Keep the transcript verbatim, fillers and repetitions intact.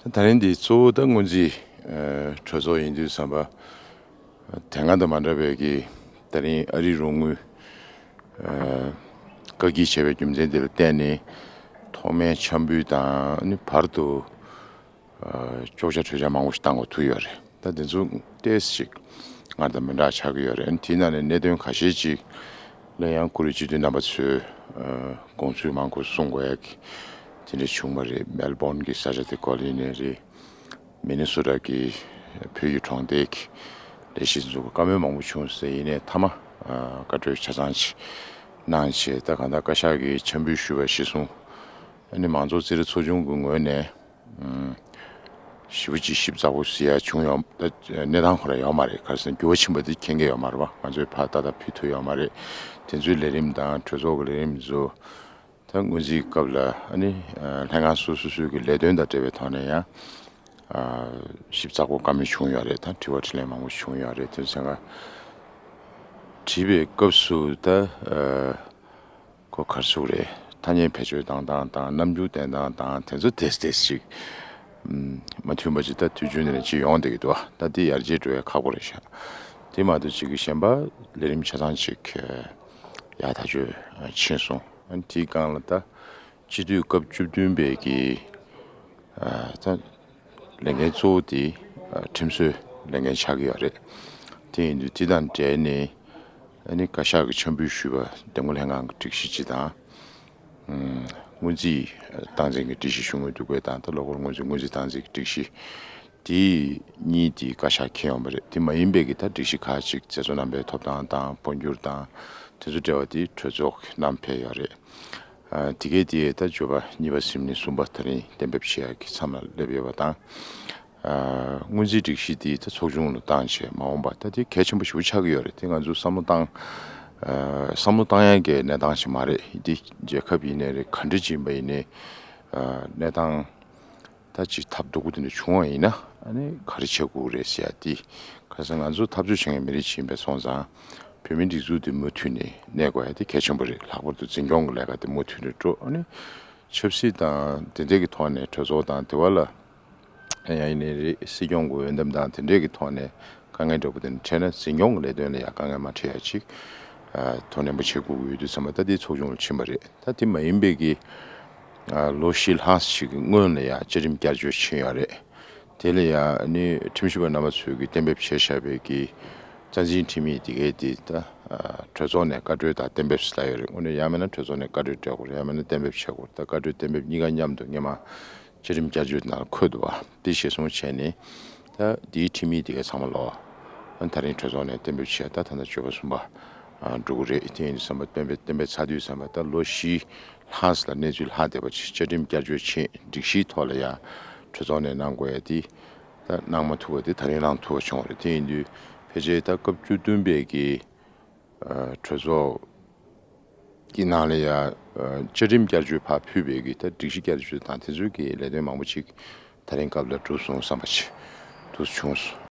ད་རིང་འདི་གཙོ་བོ་ད་སྔོན་རྩིས་ཨ་གྲོས་ཚོགས་ཡིན་དུས་ཙམ་པ། དེ་སྔ་དང་མ་འདྲ་བའི་གི་ད་རིང་ཨ་རིའི་རོགས་དངུལ་ཨ་བཀག་སྐྱིལ་བྱས་པའི་རྒྱུ་མཚན་དེ་ལ་བརྟེན་ནས་ཐོག་མའི་འཆམ་འབུལ་དང་ནི་བར་དུ་ཨ་གཅོག་ཆ་འཕྲོས་ཆ་མང་པོ་ཞིག་བཏང་དགོས་ཐུག་ཡོད་རེད། ད་དེ་ཚོ་ཏོག་ཙམ་ཞིག་སྔར་དང་མི་འདྲ་ཆགས་ཀྱི་ཡོད་རེད། དེའི་ནང་ནས་གནད་དོན་ཁ་ཤས་ཅིག་ལ་ཡང་བཀུར་འོས་སྤྱི་འཐུས་རྣམ་པ་ཚོས་ཨ་དགོངས་ཚུལ་མང་པོ་གསུང་དགོས་ཡ་གི་དེ་འདྲ་བྱུང་བ་རེད། མེལ་བོན་གྱི་ས་ཆ་དེ་སྐོར་ཡིན་ནའི་རེད། མི་ནི་སོ་ཊ་གི་བོད་ཀྱི་གྲོང་སྡེ་གི་ལས་གཞི་འཛུགས་པར་བཀའ་མོལ་མང་པོ་བྱུང་ཟེར། ཡིན་ནའི་མཐའ་མ་ཨ་བཀའ་འཁྲོལ་ཆ་ཚང་ཅིག་གནང་བྱས། ད་གང་ལྟར་བཀའ་ཤག་གིས་འཆམ་འབུལ་ཞུས་པ་གཞིར་བཟུང་ཨ་ནི་མང་གཙོ་རྩིས་རིག་ཚོགས་ཆུང་གི་ངོས་ནས་ཨམ་ཞེ་པོ་ཅིག་ཞིབ་ཚགས་པོ་ཟེར་ཡ་བྱུང་ཡོད། ད་གནས་སྟངས་ཁོ་རང་ཡོད་མ་རེད། ག་རེ་ཟེར་ན་འགྱུར་བ་ཕྱིན་པ་དེ་མཁྱེན་གྱི་ཡོད་མ་རེད་པ། ང་ཚོས་ཕར་ཏག་ཏག་ཕུལ་ཐུབ་ཡོད་མ་རེད། དེ་ཚོའི་ལས་རིམ་དང་གྲོས་ཚོགས་ཀྱི་ལས་རིམ་ཚོ་ད་སྔོན་རྩིས་སྐབས་ལ་ཨ་ནི་ཨ་ལྷན་ཁང་སོ་སོ་སོའི་གི་ལས་དོན་དང་འབྲེལ་བའི་ཐོག་ནས་ཡང་ཨ་ཞིབ་ཚགས་པོ་བཀའ་མོལ་བྱུང་ཡོད་རེད། ད་དྲི་བ་དྲིས་ལན་མང་པོ་བྱུང་ཡོད་རེད། དེ་ཚོ་ཚང་མ་དྲིས་པའི་སྐབས་སུ་ད་ཨ་ཁོ་ག་རེ་ཟེར་དགོས་རེད། ཐ་སྙད་བེད་སྤྱོད་བཏང་སྟངས་དང་རྣམ་འགྱུར་བསྟན་སྟངས་དང་དེ་ཚོ་ཏོག་ཙམ་ཏོག་ཙམ་ཅིག་ཨམ་མ་མཐུན་པ་ཅིག་ད་དུས་རྒྱུན་ནས་ཅིག་ཡོང་བསྡད་ཀྱི་འདུག་ད་འདི་ཡར་རྒྱས་འགྲོ་ཡ་ཁག་པོ་རེད་ཤག་དེ་མ་གཏོགས་ཅིག་གི་གཞན་པ་ལས་རིམ་ཆ་ཚང་ཅིག་ཡག་ཐག་ཆོད་ཕྱིན་སོང་། ཨ་ནི་དེའི་སྒང་ལ་ད་སྤྱི་འཐུས་སྐབས་བཅུ་བདུན་པའི་གི་ཨ་ད་ལས་འགན་གཙོ་བོ་དེ་ཨ་ཁྲིམས་བཟོའི་ལས་འགན་ཆགས་ཀྱི་ཡོད་རེད། དེ་ཡིན་དུས་དེ་དང་འབྲེལ་ནས་ཨ་ནི་བཀའ་ཤག་གི་འཆམ་འབུལ་ཞུས་པ་འདེམས་བསྐོ་ལྷན་ཁང་གི་སྒྲིག་གཞི་སྤྱི་དང་། ཨམ་སྔོན་རྩིས་སྟངས་འཛིན་གྱི་སྒྲིག་གཞི་ཞུ་སྔོན་འདུག་པས་དང་ད་ལོ་འཁོར་སྔོན་རྩིས་སྔོན་རྩིས་སྟངས་འཛིན་གྱི་སྒྲིག་གཞི་དེ་གཉིས་དེ་བཀའ་ཤག་འཁྱེར་ཡོང་བ་རེད། དེ་མ་ཡིན་པའི་གི་ད་སྒྲིག་གཞི་ཁག་ཅིག་མཛད་གཙོ་རྣམ་པའི་ཐོབ་ཐང་དང་འཕོ་འགྱུར་དང་དེ་ཚོ་འབྲེལ་བ་དེ་གྲོས་ཚོགས་ཀྱིས་བསྣམས་ཕེབས་ཡོད་རེད། ཨ་དེ་གའི་དེ་ད་འབྱོར་པ་གཉིས་པ་གཟིམ་ནི་གསུམ་པ་ད་རིང་གཏན་འབེབས་བྱེད་ཡག་གི་མཚམས་ལ་སླེབས་ཡོད་པ་དང་། ཨ་སྔོན་རྩིས་སྒྲིག་གཞི་དེ་ད་ཚོགས་ཆུང་ལ་བཏང་བྱས་མ་འོངས་པ་ད་དེ་གལ་ཆེན་པོ་ཞེ་པོ་ཆགས་ཀྱི་ཡོད་རེད། དེ་ང་ཚོ་བསམ་བློ་བཏང་ཨ་བསམ་བློ་བཏང་ཡག་གི་གནས་སྟངས་ཤིག་མ་རེད། དེ་རྒྱལ་ཁབ་ཡིན་ནའི་རེད། ག་འདྲ་ཅིག་ཡིན་པ་ཡིན་ནའི་ཨ་གནས་སྟངས་ད་ཅིག་ཐབས་སྡུག་པོ་དེ་འདྲ་བྱུང་བ་ཡིན་ན་ཨ་ནི་ག་རེ་བྱེད་དགོས་རེད་ཟེར་ཡ་དེ། ག་རེ་ཟེར་ང་ཚོ་འཐབ་རྩོད་བྱེད་མཁན་མི་རིགས་ཤིག་ཡིན་པ་སོང་ཙང་བོད་མིའི་སྒྲིག་འཛུགས་དེ་མུ་མཐུད་ནས་གནས་དགོས་ཡ་དེ་གལ་ཆེན་པོ་རེད། ལྷག་པར་དུ་འཛིན་སྐྱོང་གི་ལས་ཀ་དེ་མུ་མཐུད་ནས་འགྲོ། ཨ་ནི་ཆབ་སྲིད་དང་དེ་འདྲས་ཀྱི་ཐོག་ནས་གྲོས་ཚོགས་དང་དེ་བ་ལ་ཡང་ཡིན་ནའི་རེད། སྲིད་སྐྱོང་གི་འོས་འདེམས་དང་དེ་འདྲས་ཀྱི་ཐོག་ནས་དཀའ་ངལ་འདྲ་པོ་དེ་འདྲ་འཕྲད་ན་འཛིན་སྐྱོང་གི་ལས་དོན་ལ་ཡང་དཀའ་ངལ་མ་འཕྲད་ཡ་ཅིག་ཨ་དོ་ནན་པོ་བྱེད་དགོས་ཀྱི་ཡོད་དུས་ཙམ་པ་ད་དེ་ཚོགས་ཆུང་ལ་ཕྱིན་པ་རེད། ད་དེ་མ་ཡིན་པའི་གི་ཨ་ལོ་བཞི་ལྷག་ཞིག་གི་སྔོན་ལ་ཡང་བཅའ་ཁྲིམས་བསྐྱར་བཅོས་ཕྱིན་ཡོད་རེད། དེ་ལ་ཡང་ནི་ཁྲིམས་ཞིབ་པ་རྣམ་པ་ཚོས་ཀྱིས་གཏན་འབེབས་བྱས་བཞག་པའི་གི་རྩ་འཛིན་ཁྲིམས་ཡིག་དེ་གའི་དེ་ད་ཨ་གྲོས་ཚོགས་ནས་བཀའ་འཁྲོལ་དང་གཏན་འབེབས་ལ་ཡོད་རེད། དངོས་གནས་ཡང་མིན་ན་གྲོས་ཚོགས་ནས་བཀའ་འཁྲོལ་སྤྲད་དགོས་རེད། ཡང་མིན་ན་གཏན་འབེབས་བྱེད་དགོས་རེད། ད་བཀའ་འཁྲོལ་གཏན་འབེབས་གཉིས་ཀ་མཉམ་དུ་སྔོན་མ་བཅའ་ཁྲིམས་བསྐྱར་བཅོས་ནང་འཁོད་འདུག་བ། དེ་གཞིར་བཟུང་བྱས་ནས་ད་དེའི་ཁྲིམས་ཡིག་དེ་གའི་ཚང་མ་ལོ་ཨ་ད་རིང་གྲོས་ཚོགས་ནས་གཏན་འབེབས་བྱས། ད་ད་ལྟ་བཅུ་པ་གསུམ་པ་ཨ་འགྲོ་གི་རེད། དེ་ཡིན་དུས་ཙམ་པ་གཏན་འབེབས་གཏན་འབེབས་ཚར་དུས་ཙམ་པ་ད་ལོ་བཞི་ལྷག་ཙམ་ལ་གནས་ཚུལ་ལྷག་བསྡད་པ་ཅིག་བཅའ་ཁྲིམས་བསྐྱར་བཅོས་ཕྱིན། སྒྲིག་གཞིའི་ཐོག་ལ་ཡང་གྲོས་ཚོགས་ནས་གནང་དགོས་ཡ་དེ་ད་གནང་མ་ཐུབ་པ་དེ་ད་རིང་གནང་ཐུབ་པ་བྱུང་བ་རེད། དེ་ཡིན་དུས་ཕལ་ཆེར་ད་སྐབས་བཅུ་བདུན་པའི་གི་ཨ་གྲོས་ཚོགས་ཀྱི་ནང་ལ་ཡང་ཨ་བཅའ་ཁྲིམས་བསྐྱར་བཅོས་ཕར་ཕུད་པའི་གི་ད་སྒྲིག་གཞི་བསྐྱར་བཅོས་དང་དེ་ཚོའི་གི་ལས་དོན་མང་པོ་ཅིག་ད་རིང་སྐབས་ལ་གྲུབ་སོང་བསམ་པ་ཅིག་འདུག་བྱུང་སོང་